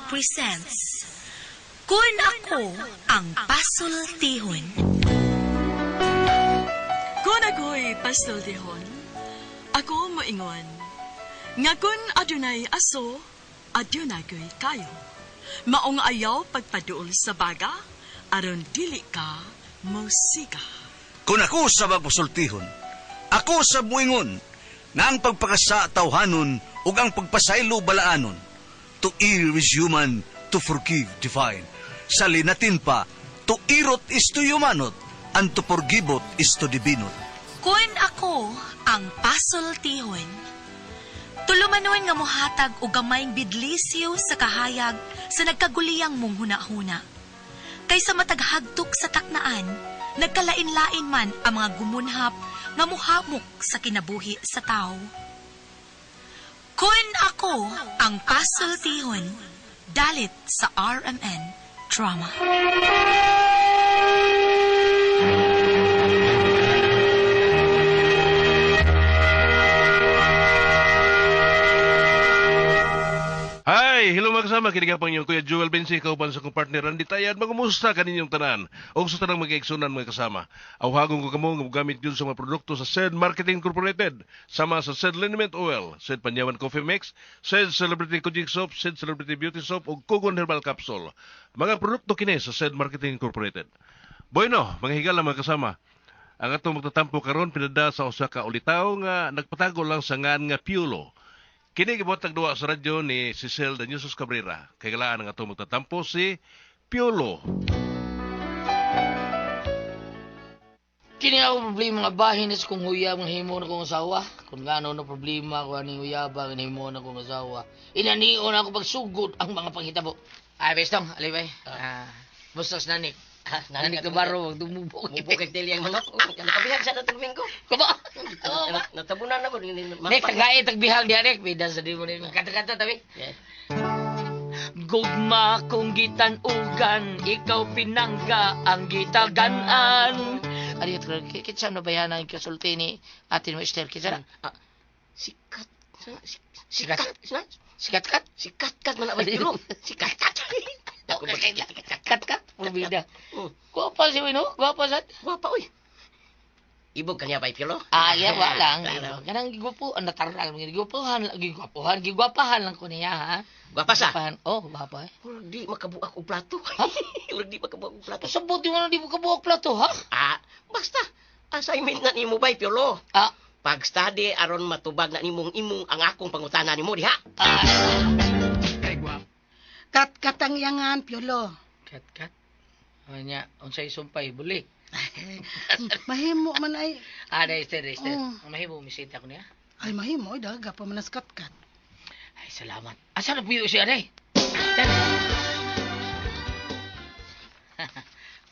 Presents Kun Ako Ang Pasultihon. Kun ako'y pasultihon, ako moingon, nga kun adunay aso, adunay ko'y kayo. Maong ayaw pagpaduol sa baga, aron dili ka musika. Kung ako sa magpasultihon, ako sa muingon, nga ang pagpakasa tawhanon ug ang pagpasaylo balaanon. To err is human, to forgive divine. Sa linatin pa, to irot is to humanot, and to forgivot is to divinot. Kun ako ang pasultihon. Tulumanon nga mohatag og gamayng bidlisyo sa kahayag sa nagkaguliyang mong hunahuna. Kaysa mataghagtok sa taknaan, nagkalain-lain man ang mga gumunhap nga muhamok sa kinabuhi sa tao. Kun ako ang pasultihon, dalit sa RMN Drama. Hi! Hello mga kasama, kini pang inyong Kuya Joel Bensi, kauban sa kong partner Randy Tayad. Magumusta kaninyong tanan? O sa tanang mga igsunan mga kasama. Awhagon ko kamo nga mogamit gyud sa mga produkto sa Sed Marketing Incorporated, sama sa Sed Liniment Oil, Sed Panyawan Coffee Mix, Sed Celebrity Kojik Soap, Sed Celebrity Beauty Soap ug Kugon Herbal Capsule. Mga produkto kini sa Sed Marketing Incorporated. Bueno, mga higala mga kasama. Ang atong magtatampo karon pinada sa usa ka ulitaw nga nagpatago lang sa ngan nga Piolo. Kini gibuhat duwa sa radyo ni Cecil Danusos Cabrera. Kay galaan ang atong magtatampo si Piolo. Kini ako problema nga bahin is kung huyab ang himo na kong asawa. Kung gaano na problema ko aning huyaba ang himo na kong asawa. Inanion ako pagsugod ang mga panghitabo. Ay, bestong, alibay. Ah, bustos nanik. Nanik na baro, wag dumubok. Mubok kay tili ang manok. Nakabihag sa datong Domingo. Kaba? Natabunan ako. Nek, tagay, tagbihag diya, Nek. Bida sa di mo rin. Kata-kata, tabi. Yeah. Gugma kong gitan-ugan, ikaw pinangga ang gitagan-an. Ari, kitsa na ba yan ang kasulti ni atin mo, Esther? Kitsa na? Ah, sikat. Sikat? Sikat. Sikat-kat? Sikat kat man abay pero. Sikat kat. Kat-kat? Probida. Gwapa si Wino? Gwapa sad? Gwapa oy. Ibog kanya bay Piolo? Ah, yeah, wa lang. Kanang gigwapo, ang natural. Gigwapuhan, gigwapuhan, gigwapahan lang ko niya, ha? Gwapa sa? Gwapahan. Oh, gwapa eh. Murag di makabuak og plato. Murag di makabuak og plato. Sabot yung ano di mo kabuok plato, ha? Ah, basta assignment na nimo bay Piolo. Ah. Pag-study aron matubag na nimong imong ang akong pangutana nimo diha. Ah. Kat-kat ang iyangan, Piolo. Kat-kat? Ano niya, unsay sumpay, buli. Mahimo man ay... Ah, dahil, Esther, Esther. Oh. Ang mahimo, misita ko niya. Ay, mahimo, ay, daga pa man as kat-kat. Ay, salamat. Asa na puyo siya, day? Esther!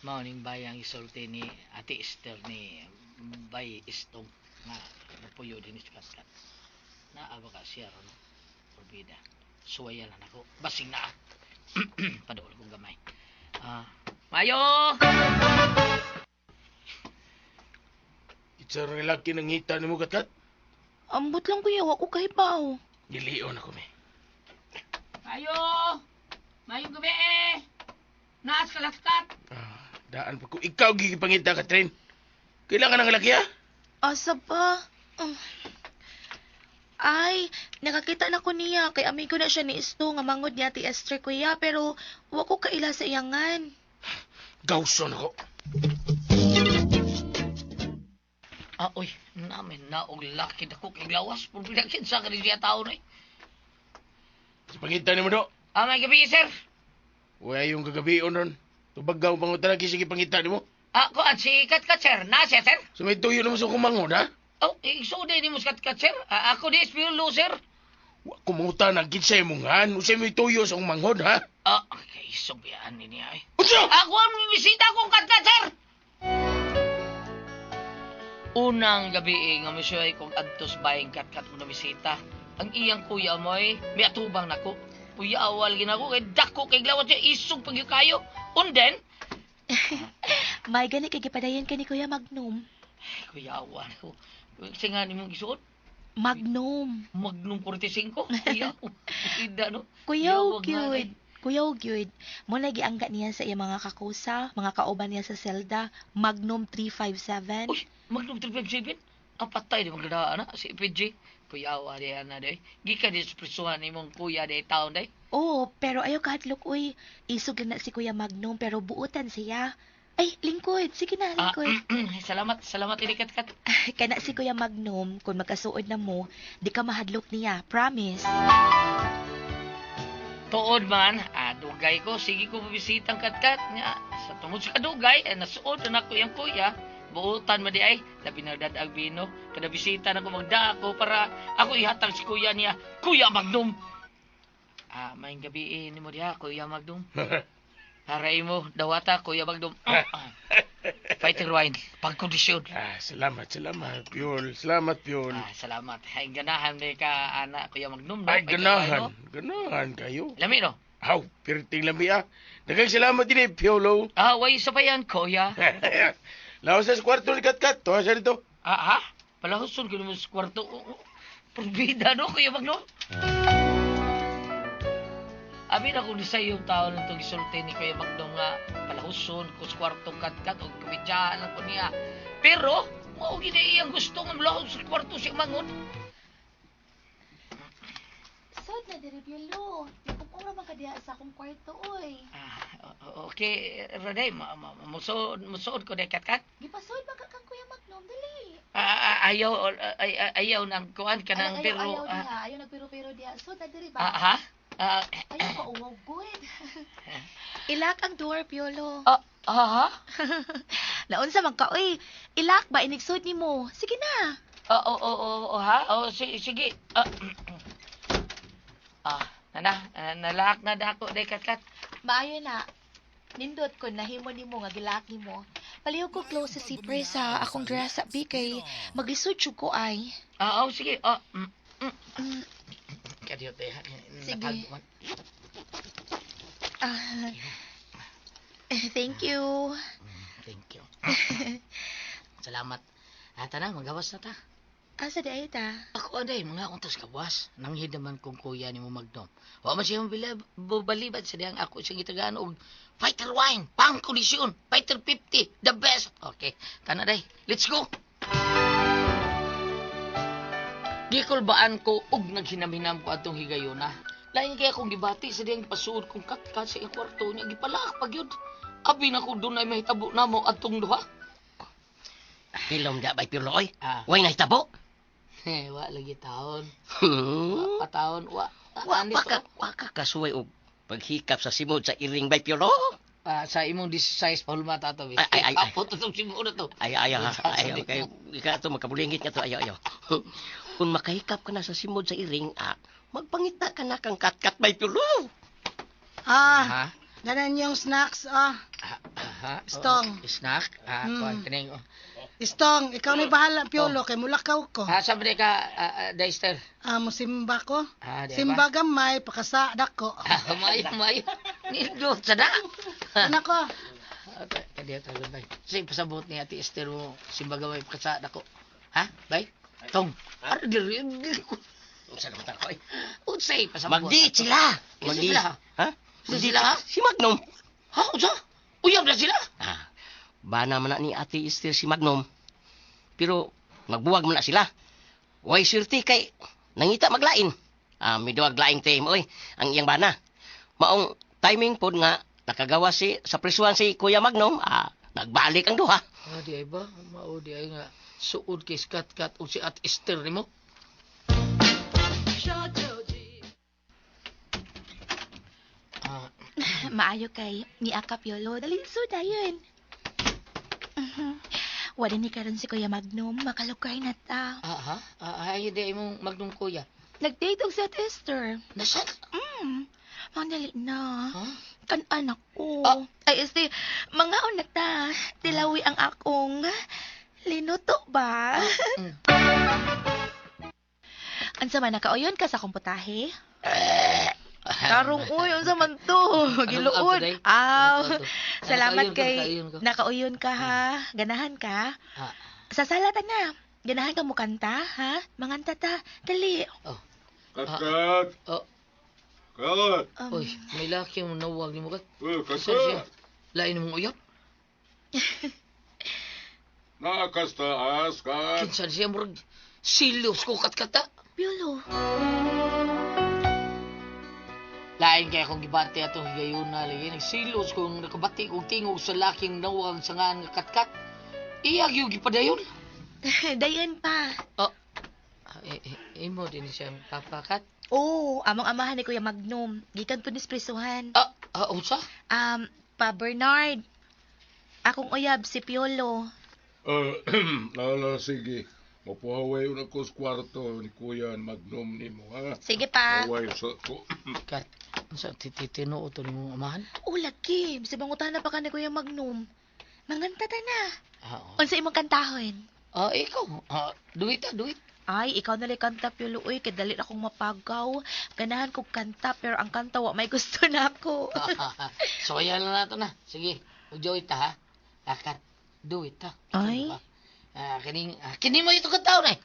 Mao ning bayang isulti ni Ate Esther ni Bay Istong nga napuyo din sa kat-kat. Naa ba ka siya ron? Orbida. Suwayan na nako. Basing na. Paduol kong gamay. Ah, Mayo! Itsa rin laki ng ngita ni mo katkat. Ambot lang kuya, wa ko kahibaw. Gilion ako, me. Mayo! Mayo gabi eh! Naas ka kat. Ah, daan pa ko. Ikaw gigipangita, Katrin. Kailangan ng laki, ha? Asa pa? Ay, nakakita na ko niya kay amigo na siya ni Isto nga mangod niya ti Esther kuya pero wa ko kaila sa iyangan. Gawson ako. Ah, uy, namin na og laki dako kay lawas. Pulpinakin sa kani siya tao na eh. Sa pangita ni mo do. Ah, may gabi, sir. Wala yung kagabi ron. Tubagaw pangutana kisig pangita ni mo. Ah, kuan si Katkat, sir. Na siya, sir. So may tuyo naman sa kumangod, ha? Oh, igsuday ni mo si Katkat, sir. Ah, ako di espiolo, sir. Wa ko mangutana kinsay mong han. Usay may tuyo sa akong manghod, ha? Ah, kay subyaan ni niya eh. Unsa? Ako ang bisita kong Katkat, sir. Unang gabi eh, nga misuay kong adtos baying Katkat mo na bisita. Ang iyang kuya mo eh, may atubang nako. Kuya awal ginako kay dako kay glawat siya isog pag kayo. Unden, May gani kay gipadayon kani Kuya Magnum. Kuya awal ko. Kasi nga ni mong gisuot, Magnum. Magnum 45. Kuya, ida no. Kuya Yawag nga, cute. Kuyaw gyud. Mo na giangga niya sa iyang mga kakusa, mga kauban niya sa selda, Magnum 357. Uy, Magnum 357? Ang patay di magdadaan na si PG. Kuya awa di ana day. Gikan di sa prisuhan imong kuya di taon day. Oo, pero ayaw kahadlok uy. Isog lang na si Kuya Magnum pero buutan siya. Ay, lingkod. Sige na, Ah, lingkod. salamat, salamat ini Katkat. Kana si Kuya Magnum, kung magkasuod na mo, di ka mahadlok niya. Promise. Tuod man, dugay ko, sige ko bibisitang Katkat nga. Sa tungod sa kadugay, nasuod na nako iyang kuya. Buutan man di ay, labi na dadag bino. Kada bisita na ko magda ako para ako ihatag si kuya niya, Kuya Magnum. Ah, maayong gabi eh, nimo diha, Kuya Magnum. Para imo, dawata, Kuya Magnum. Fighter wine, pagkondisyon. Ah, salamat, salamat, Piol. Salamat, Piol. Ah, salamat. Ay, ganahan di ka, ana, Kuya Magnum. No? Ay, Fighter wine, ganahan. no? Ganahan kayo. Lami, no? Aw, pirting lami ah. Daghang salamat din eh, Piolo. Ah, way sa bayan, Kuya. Laos sa kwarto ni Katkat. Tuwa siya dito. Ah, ha? Palahuson ko naman sa kwarto. Oh, oh. Purbida, no, Kuya Magnum? Abi na kung sa iyong tao nang itong isulti ni Kuya Magnum nga palahuson ko sa kwarto Katkat o kumidyahan lang ko niya. Pero, mao gid iyang gusto nga mulahos sa kwarto si Mangon. Sod na diri, Piolo. Nagpupura man ka diha sa akong kwarto, oy. Ah, okay, Roday, musuod, musuod ko day Katkat. Gipasod ba ka kang Kuya Magnum? Dali. Ah, ah, ayaw, ay, ay, ayaw nang kuan ka ng Ayaw, pero ayaw ah, diha. Ayaw nagpiro-piro diha. Sod na diri ba? ah, ha? Ah, Ayaw ka uwaw, good. Ilak ang door, Piolo. ah, ah, ha? Naunsa man ka, oy. Ilak ba inigsod nimo? Sige na. Ah, oo, oo, oo, ha? Oh, sige, sige. Ah, ah, nana, nalak na dako day Katkat. Maayo na. Nindot ko nahimo nimo nga gilak nimo. Palihog ko close sa zipper sa akong dress sa kay maglisod jud ko ay. Ah, oh, sige. Ah, Mm, Kadiyo tayo. Sige. Ah, thank you. Thank you. Salamat. Ah, tana, magawas na ta. Asa di ay ta? Ako aday, mga untas kawas. Nanghid naman kong kuya ni mo Magnum. Wa man siya mabila, balibat sa diyang ako siyang gitagaan og fighter wine, pang kondisyon, fighter 50, the best. Okay, tana day. Let's go. Gikulbaan ko og naghinam-hinam ko atong higayona. Lain kaya akong gibati sa diyang pasuod kong katkat sa iyang kwarto niya gipalak pag yun. Abi na ko dunay mahitabo namo atong duha. Hilom da bay Piolo oy. Ah. Way nahitabo. Eh, wa lagi taon. Hmm. Wa pa taon, wa. Wa Ani pa to? ka, wa ka kasuway og paghikap sa simod sa iring bay Piolo. Ah, sa imong 16 pahulma ta to. Ay, ay, ay, ay. Apo to tong simod na to. Ay ayaw ha, ayaw kay ika to makabulingit nga to ayaw ayaw. Kung makahikap ka na sa simod sa iring, ah, magpangita ka na kang katkat bay Piolo. Ah, Ha? danan yung snacks, ah. Ah, ha? Stong. Oh, snack? Ah, kuan kining. Oh. Istong, ikaw na bahala, Piolo, kay mulakaw ko. Ah, sabi ka, Dexter. Ah, musimba ko. Ah, di ba? Simba gamay, pakasa dako. Ah, mayo, mayo. Nindot sa da. Anak ko. Kadiyo talaga, bay. Sige, pasabot ni Ate Esther mo, simba gamay pakasa dako. Ha, bay? Tong. Ara diri diri ko. Unsa naman ta ko eh? Unsay pasabot? Magdi sila. Kinsa Magdi. sila? Ha? Kinsa sila, ha? Si Magnum. Ha, unsa? Uyab na sila. Ah, bana man na ni Ate Esther si Magnum. Pero magbuwag man na sila. Way swerte kay nangita maglain. Ah, miduag laing team oy ang iyang bana. Maong timing pod nga nakagawa si sa prisuhan si Kuya Magnum, ah, nagbalik ang duha. Ah, di ay ba? Mao di ay nga suod kay Skat-kat o si Ate Esther nimo. Ah, Maayo kay niaka Piolo. Dali sud ayon. Wala ni karon si Kuya Magnum, makalukay na ta. ah, ha? Ah, ay, di ay mong Magnum kuya. Nag-date og si Ate Esther. Nasaan? Mandali na. Ha? Kan anak ko. Ah. Ay, este, mga na ta. Tilawi ang akong linuto ba? Mm. Unsa man nakauyon ka sa komputahe? Karong uy, unsa man to? Giluod. Anong Aw. Anong to? Salamat Nakauyon ko, kay nakauyon ko. nakauyon ka ha. Ganahan ka. Ah. Sa sala ta na. Ganahan ka mo kanta, ha? Manganta ta. Dali. Oh. Katkat! Oh. Kat! Uy, may laki mo nawag ni mo kat. Eh, Saan siya? kakat! Lain mong uyab. Nakastas, kat! Kinsan siya murag silos ko katkata. Piolo. Lain kay akong gibati atong higayuna lagi. Nagsilos kong nakabati kong tingog sa laking nawang sangan nga katkat. Iyag yung gipadayon. Dayon pa. Oh. Imo din siya papakat. Oh, among amahan ni Kuya Magnum. Gikan po ni sa prisuhan. Ah, ah, unsa? Pa Bernard. Akong uyab si Piolo. Lala, sige. Mapuhaway na ko sa kwarto ni Kuya Magnum ni mo, ha? Sige pa. Haway sa ko. Kat, unsa titinuo to nimong amahan? Oh, lagi. Bisag mangutana pa ka ni Kuya Magnum. Manganta ta na. Ah, oh. Unsa imong kantahon? Ah, ikaw. Ah, duit ah, duit. Ay, ikaw na lang kanta, Piolo. Uy, kay dali na akong mapagaw. Ganahan kog kanta, pero ang kanta wa may gusto na ako. So, ayan lang nato na. Sige, ujoy ta ha. Akat, duit ta. Ay. Ah, kining, ah, kini mo ito kataon eh.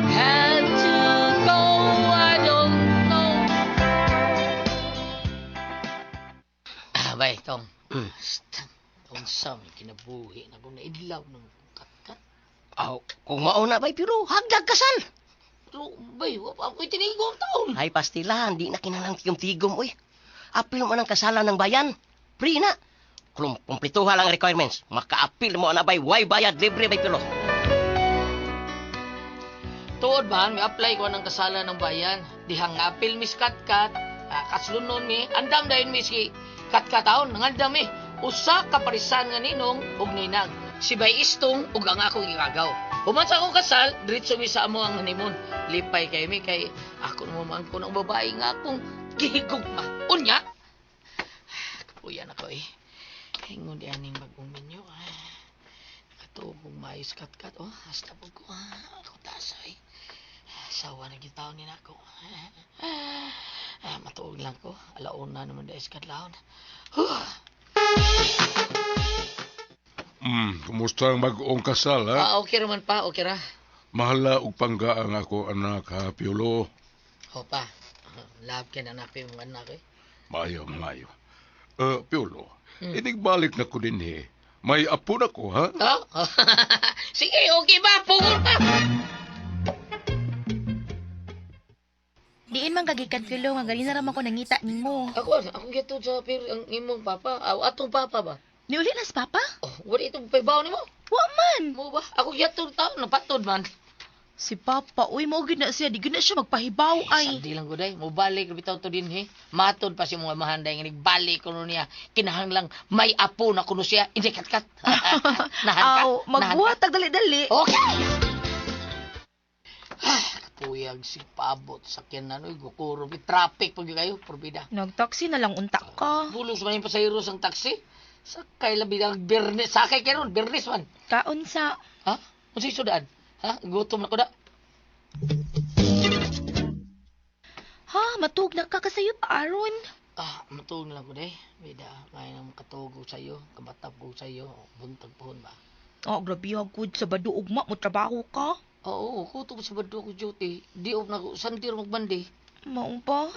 Had to go, I don't know. Ah, bay, tong. Basta, unsa may kinabuhi na kung naidlaw ng katkat. Aw, kung mao na bay pero hagdag kasal. Pero, bay, wa pa ako'y tinigong taon. Ay pastila, hindi na kinalang tigom-tigom oy. Apil mo ang kasalan ng bayan. Free na. Kung kumplituha lang ang requirements, makaapil mo na bay, way bayad, libre bay pilo. Tuod ba, may apply ko ng kasalan ng bayan. Dihang apil mis katkat, kaslunon mi, andam dayon mi si katkataon, nangandam mi. Usa ka parisan nga ninong ug ninang. Si Bay Istong ug ang akong gikagaw. Human sa akong kasal, diretso mi sa amo ang honeymoon. Lipay kay mi kay ako naman ko ng babae nga akong gihigugma. Unya, kapuyan ako eh. Ingon di aning bagong minyo. Ah. Katuog kong maayos katkat. Oh, hasta po ko. Ah, ako tasay. Sawa na gitaw ni nako. Ah, matuog lang ko. Alauna naman dahil sa kadlawon. Huh. Kumusta ang mag-uong kasal, ha? Ah, okay raman pa, okay ra. Mahala og panggaang ako, anak, ha, Piolo. Ho pa. Love ka na napi mong anak eh. Mayo, mayo. Piolo, inigbalik na ko din, eh. May apo na ko, ha? Oh? Sige, okay ba? Pugol pa! Diin man kagikan, Piolo, nga ganina ra man ko nangita nimo. Ako, ako gitod sa pir ang imong papa. Aw, atong papa ba? Niuli na si Papa? Oh, wala itong paybaw nimo. Wa man. Mo ba? Ako gitod taon, napatod man. Si Papa, uy, mao gid na siya, di gid na siya magpahibaw ay. Ay, lang ko day. Mubalik bitaw to din he. Matod pa si mga mahanday nga nagbalik kuno niya. Kinahanglang may apo na kuno siya. Hindi katkat. Nahan ka? Aw, magbuhat tag dali-dali. Okay. Ah, kapuyag si paabot sa kinan oy gukuro traffic pag kayo porbida. Nagtaksi na lang unta ka. Bulos man yung pasahero sang taxi. Sakay labi ang Bernes, sakay kay ron, Bernes man. Kaon sa Ha? Unsay sudaan? Ha? Gutom na ko da. Ha, matug na ka kasayo pa aron. Ah, matuog na lang ko day. Bida, may nang katuog ko sa'yo, kabatap ko sa'yo, buntag pohon ba? Oh, grabe gud sa bado ugma mo trabaho ka. Oo, kutob sa bado ko duty. Di off na ko, sandir magbandi. Mao pa.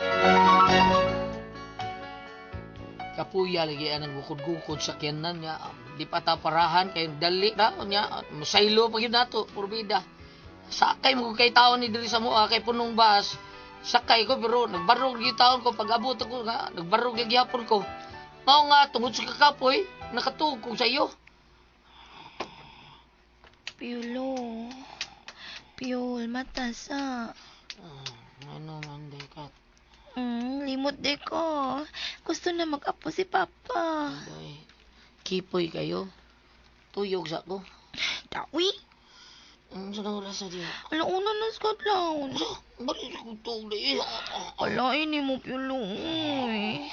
Kapuya lagi anang gukod-gukod sa kiyanan niya. Di pa ta parahan kay dali ra niya. Musaylo pa gyud nato, porbida. Sakay mo kay taon ni diri sa mua kay punong bus. Sakay ko pero nagbarog gyud taon ko pag abot ako nga nagbarog gyud gihapon ko. Mao nga tungod sa kakapoy nakatuog ko sa iyo. Piolo. Piol, mata sa. Ano man day kat. Limot de ko. Gusto na mag-apo si Papa. Day, kipoy kayo. Tuyog sa ko. Dawi. Ang sa wala sa diya. Alauna na sa kadlawon. Balik ko tuog day. Ala, ini mo, Piolo. Uy.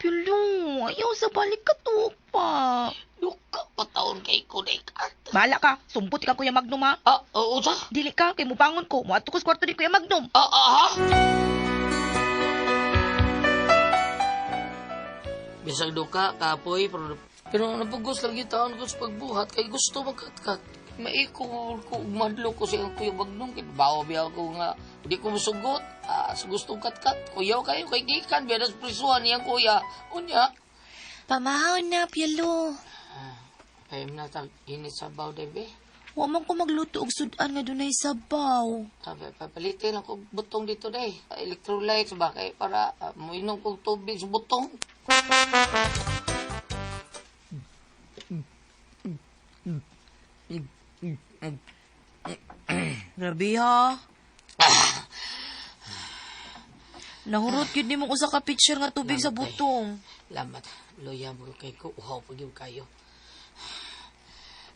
Piolo, ayaw sa balik ka tuog pa. Luka pa taon kay ko day kat. Bahala ka. Sumpot ka, Kuya Magnum, ha? Ah, oo sa? Dili ka, kay mubangon ko. Muadto ko sa kwarto ni Kuya Magnum. Ah, ah, ha? Bisag duka, kapoy, pero napugos lagi taon ko sa pagbuhat kay gusto magkatkat. Maiko ko madlo ko sa iyang Kuya Magnum kay bawo biya ko nga di ko musugot sa gustong katkat. Kuyaw kayo kay gikan biya sa prisuhan niyang kuya. Unya. Pamahaw na, Piolo. Kay na tag init sa baw debe. Wa man ko magluto og sudan nga dunay sabaw. Sabi, papalitin ako butong dito day. Electrolytes ba kay para muinom kong tubig sa butong. Grabe ha. Nahurot yun nimo usa ka picture nga tubig sa butong. Lamat, loya mo kay ko uhaw pag yung kayo.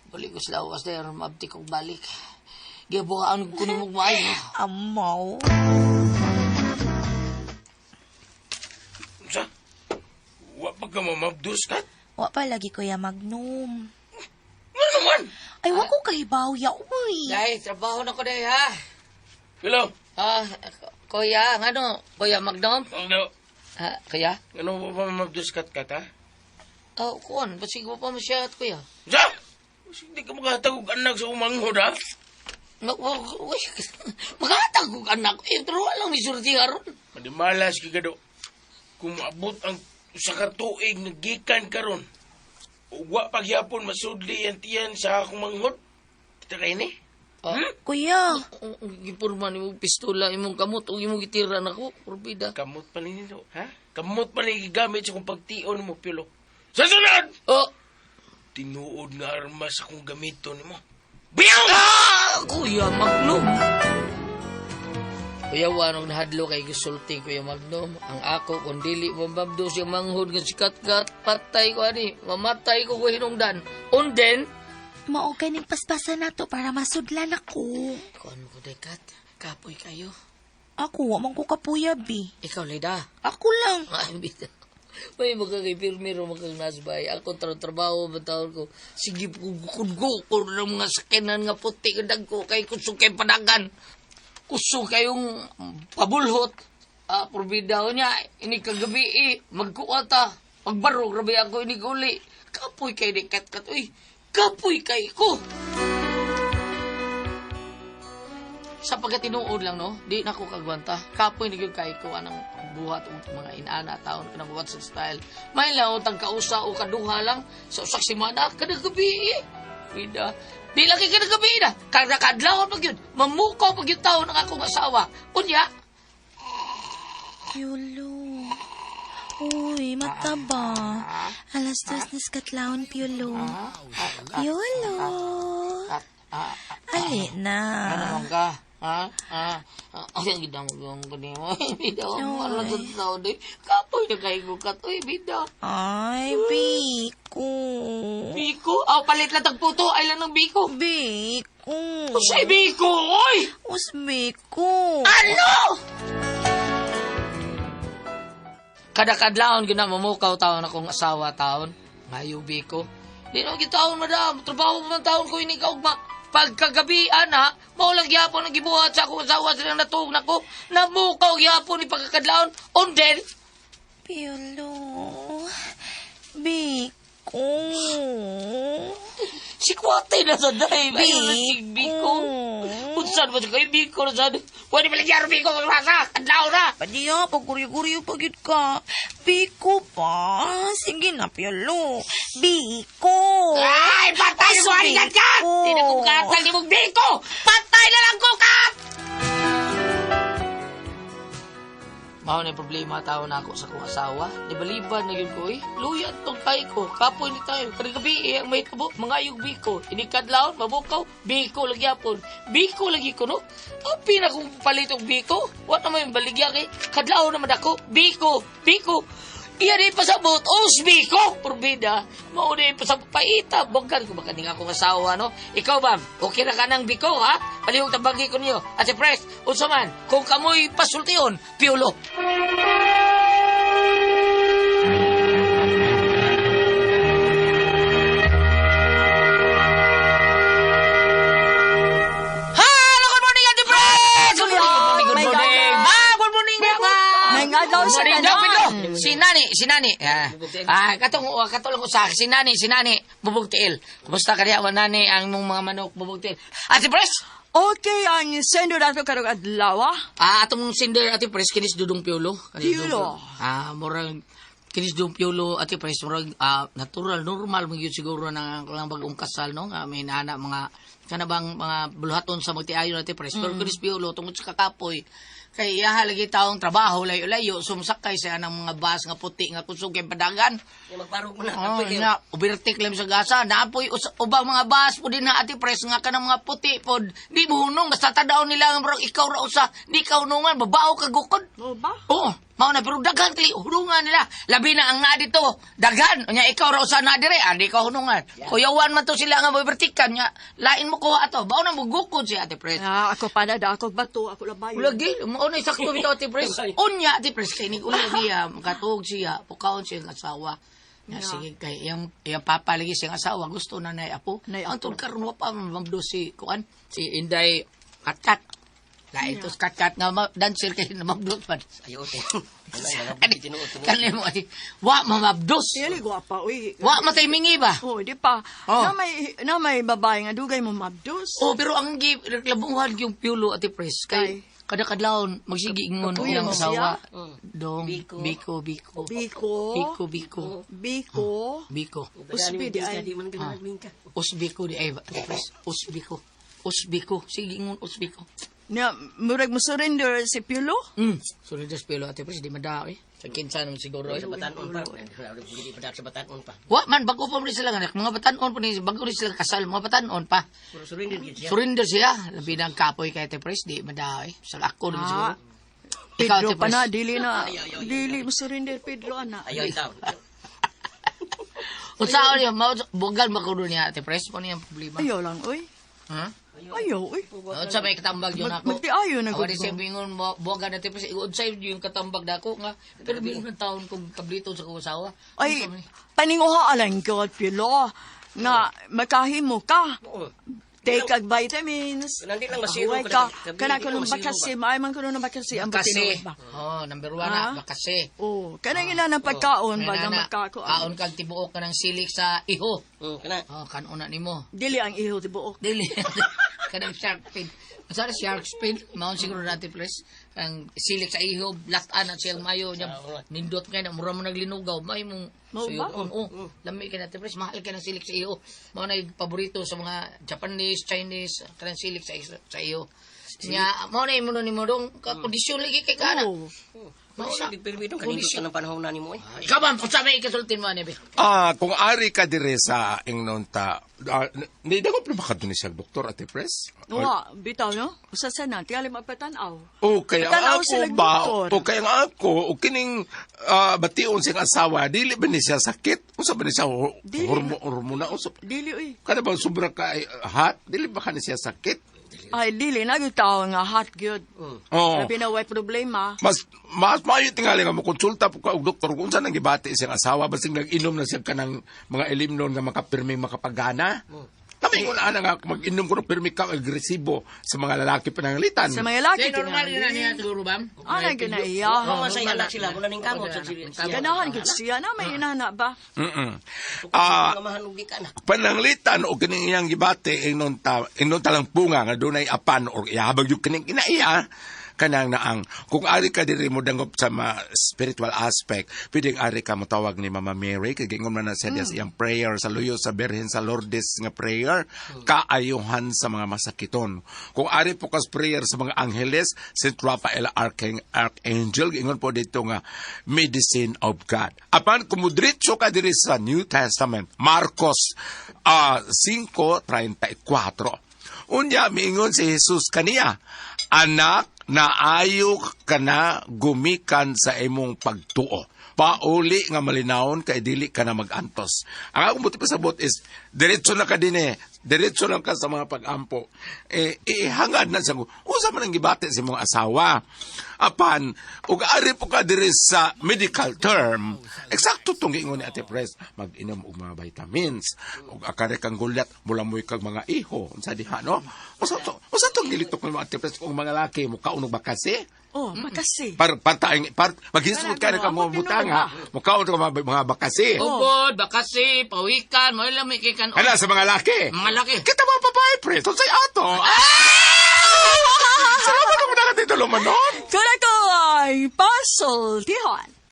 Balik ko sa lawas dahil maabti kong balik. Gibuhaan ko ni mong maayo. Amaw. Unsa? Wa pa ka mamabdos ka? Wa pa lagi Kuya Magnum. Ano naman? Ay, wa ko kahibaw ya, uy. Dahil, trabaho na ko dahil ha. Hello? Ah, kuya, ano? Kuya Magnum? Ano? Ha, kuya? Ano pa pa mamabdos kat kat, ha? Oh, kuan, basig mo pa masyat, kuya. Unsa? Hindi ka makahatag og anak sa umanghod, ha? Uy, makahatag og anak. Eh, pero walang misurti karon. Madimalas kigado. Kung maabot ang usa ka tuig nga gikan karon, ug wa pagyapon masudli ang tiyan sa akong manghod. Kita kay ni? Hmm? Kuya. Gipurma ni mong pistola imong kamot ug imong gitira nako, kurbida. Kamot pa nito, ha? Kamot pa ni gigamit sa akong pagtion mo, Pilo. Sa sunod! Oh! Tinuod nga armas akong gamiton nimo. Biyong! Ah! Kuya Magnum! Kuya, wanong nahadlo kay gisulti Kuya Magnum. Ang ako, kung dili mababdo siya manghod nga sikat-kat, patay ko ani, mamatay ko ko hinungdan. Unden, Mao ganing paspasan nato para masudlan ako. Kuan mo ko dekat, kapoy kayo. Ako, wa man ko kapuya, bi. Ikaw, Leda. Ako lang. Ay, bitaw. May magkakay-pirmiro, magkang-nasbay. Ako, trabaho, batawon ko. Sige, kudgo ko ng mga sakinan nga puti kadag ko. Kay kusog kay padagan. Kusog kayong pabulhot. Ah, purbida ko niya. Ini kagabi eh. Magkuha ta. Pagbaro, grabe ako ini uli. Kapoy kay ni kat-kat. Uy, kapoy kay ko. Sa pagkatinuod lang, no? Di na ko kagwanta. Kapoy ni gyud kay ko anang buhat og mga inana taon kanang what's style. May laot ang kausa o kaduha lang sa usak semana kada gabi. Eh. Bida. Di lang kay kada gabi na. Kada kadlawon pag yun. Mamukaw pag yun taon ang akong asawa. Unya. Piolo. Uy, mata ba? 2:00 na skatlaon, Piolo. Piolo. Ali na. Ano man ka? Ha? Ha? Ay, ang gidamog ko nimo. Bida, ano sa tao di? Kapoy na kayo kat. Uy, bida. Ay, Biko. Biko? Aw, palit lang tag puto. Ay lang ng Biko. Biko. Usay Biko, oy! Us Biko. Ano? Kada kadlawon gina mamukaw taon akong asawa taon. Ngayo Biko. Di naman gitaon, madam. Trabaho pa man taon ko ini kaugma. Pagkagabi, ana, mao lang gyapon ang gibuhat sa akong asawa silang natuog nako. Namukaw gyapon ni pagkakadlawon. Unden. Piolo. Biko. Si Kwate na sa day. Ayun na si Biko. Unsan ba siya kayo Biko na sa Pwede ba lang Biko magrasa? Kadlaw na. Padiya, pagkuryo-kuryo pagit ka. Biko pa. Sige na, Piolo. Biko. Ay, patay mo, aligat ka! Di na kong katal ni mong Biko! Patay na lang ko, kat! Mao na yung problema tao na ako sa akong asawa. Di baliban na yun ko eh. Luyan tong kay ko. Kapoy ni tayo. Karang gabi eh, ang may kabo. Mga ayog Biko. Inikadlaon, mabukaw. Biko lagi apon. Biko lagi ko no. Api na kong palit og Biko. Wa na may baligya kay. Kadlaon naman ako. Biko. Biko. Iyan ay pasabot. Os Biko. Purbida. Mao na yung pasabot. Paita. Bangkan ko baka nga akong asawa no. Ikaw ba? Okay na ka ng Biko ha? Palihog tabagi ko niyo. At si Pres, unsa man, kung kamoy pasultion, piulo. Hello, good morning, Ate Pres! Good morning, good morning, good morning. Ah, good morning, Papa! May adlaw sa Good morning, tanan. Doc Pedro. Si Nani, si Nani. Ah, ah katong katong lang usa si Nani, si Nani bubog tiil. Kumusta ka diha wa Nani ang imong mga manok bubog tiil? Ate Pres. Okay, ang sender ato karong adlaw. Ah, atong sender Ate Pres kinis Dudong Piolo. Kanis Piolo. Dudong. Ah, murag kinis Dudong Piolo Ate Pres murag natural normal man gyud siguro na ang lang bagong kasal no nga may nana mga kana bang mga buluhaton sa magtiayon Ate Pres. Pero kinis Piolo tungod sa kakapoy kay iyaha lagi taong trabaho layo-layo sumsakay siya ng mga bus nga puti nga kusog kay padagan. Magparog mo na. Oh, na, overtake lang sa gasa. Naapoy ubang mga bus po din na Ate Pres nga kanang mga puti pod. Di mo hunong basta tadaw nila nga murag ikaw ra usa. Di ka hunungan babao ka gukod. O ba? Oo, mao na pero daghan kay hunungan nila. Labi na ang naa dito. Daghan unya ikaw ra usa na dire, ah, di ka hunungan. Kuyawan man to sila nga overtakean nya. Lain mo kuha ato. Bao na mugukod si Ate Pres. Ah, ako pa na da, ako bato, ako labayo. Lagi, mao na sakto bitaw Ate Pres. Unya Ate Pres kay nig unya niya makatuog siya, pukaon siya ang asawa. Ya, sige kay iyang iyang papa lagi siyang asawa gusto na nay apo. Nay apo. Ang tun karon wa pa mamdo si kuan si Inday Katkat. Lain tos Katkat nga dancer kay na mabdos man. Ayo te. Kani mo ay wa mamabdos. Dili gwapa, uy. Wa matay mingi ba? Oh, di pa. Oh. Na may babae nga dugay mo mabdos. Oh, pero ang gi reklamuhan yung Piolo Ate Pres kay Ay. kada kadlawon magsige ingon Kapuyo iyang mo asawa. siya? Dong Biko. Biko Biko Biko. Biko Biko Biko. Biko. Usbi di ay. Di man ka. Usbiko di ay Ate Pres. Usbiko. Usbiko. Sige ingon usbiko. Na murag mo surrender si Piolo. Sunod sa Piolo Ate Pres di madao eh. Sa kinsa naman siguro eh. Sa batanon pa. Hindi pa sa batanon pa. Wa man bago pa man sila nga mga batanon pa ni bago ni sila kasal mga batanon pa. Puro surrender gid siya. Surrender siya. Labi na ang kapoy kay Ate Pres di madao eh. Sa ako naman siguro. Ikaw, Pedro Ate pa Pres. na, dili na. Dili mo surrender Pedro ana. Ayaw itaw. Unsaon niya, bugal makuno niya, Ate Pres, ano yung problema? Ayaw lang, oy. Ha? Ayaw, oy. Unsa may katambag yun ako? Magtiayo na Awa gud di ko. siya bingon mo, buwagan na Ate Pres, unsa yung katambag dako nga, pero bingon ng taon kong kablito sa kong asawa. Ay, Unsa man ni? paninguha alang God, Piolo. Nga, makahimo ka. Take ag vitamins. Nandit lang masiro Huwag ka ka. na- Kana di ko lang nung masiro bakasi. Maay man ko nung bakasi. Ang Kasi, tinuod ba? oh, number one na, Ah? bakasi. Oh, kana ina ng pagkaon May ba nga nana, magkako. Kaon kag tibuok ka ng silik sa iho. Kana. Oh, kanon na nimo. Dili ang iho tibuok. Dili. Kanang shark fin. Unsa na shark fin? Maon siguro natin please. Ang silik sa iho, latan at siyang mayo niya. Nindot kay na mura mo naglinugaw, may mong Mao ba? suyon. Oh, lami kay natin please, mahal kay ng silik sa iho. Mao na yung paborito sa mga Japanese, Chinese, kanang silik sa iho. Nya mao na imo nimo dong kondisyon lagi kay kana. Oh. Mao na. Pero bitong kanindot ka ng panahon na nimo eh. Ikaw ba, unsa may ikasultin mo ani be? Ah, kung ari ka dire sa ingnon ta, ni dago pa ba ka dun siya doktor Ate Pres? Wa, bitaw no? Usa sa na, tingali magpatan-aw. O kaya ang Tanaw ako sila ba, doktor. o kaya ang ako, o kining bation siyang asawa, dili ba ni siya sakit? Unsa ba ni siya Dili. hormona? Unsa Dili uy. kada ba sobra ka hot? Dili ba ka ni siya sakit? Ay, dili na gyud tao nga hot gyud. Oh. Labi na way problema. Mas mas maayo tingali nga mokonsulta po ka og doktor kung saan ang gibati siyang asawa basig nag-inom na siya kanang mga ilimnon nga makapirmi makapagana. Kami ko na nga mag-inom ko ng pirmi ka agresibo sa mga lalaki pananglitan. Sa mga lalaki Kay normal yun na niya siguro ba? Ana gyud na iya. Mga sa anak sila wala ning kamot sa sila. Ganahan gyud siya na may inana ba? Ah, Kamahan og di ka na. pananglitan o kining iyang gibati ingnon ta lang punga nga dunay apan or ihabag yung kining kinaiya kanang naang kung ari ka diri mo dangop sa ma spiritual aspect pwedeng ari ka motawag ni Mama Mary kay giingon man na siya sa iyang prayer sa luyo sa Birhen sa Lourdes nga prayer kaayuhan sa mga masakiton kung ari po kas prayer sa mga angheles Saint Raphael Archangel giingon po dito nga medicine of God apan kumudritso ka diri sa New Testament Marcos 5:34. Unya miingon si Jesus kaniya, anak naayo ka na gumikan sa imong pagtuo. Pauli nga malinawon kay dili ka na magantos. Ang akong buti pasabot is diretso na ka dinhi. Diretso lang ka sa mga pag-ampo. Eh, ihangad na sa usa man ang gibati sa imong asawa. Apan, ug ari po ka diri sa medical term, eksakto tong giingon ni Ate Pres, mag-inom og mga vitamins, ug akare kang gulat, mulamoy kag mga iho, unsa diha no? Usa tong gilitok ni Ate Pres kung mga laki mo kaon og bakasi? Oh, makasi. Par partaing par maghisgot ka na ka mga butang ha. Mukaon ka mga bakasi. Ubod, bakasi, pawikan, mo lang may kikan. Hala sa mga laki. Mga laki. Kita mga babae, pre. So, say ato. Ah! Salamat ako na ka dito, Lumanon. Kaya ko ay pasultihon.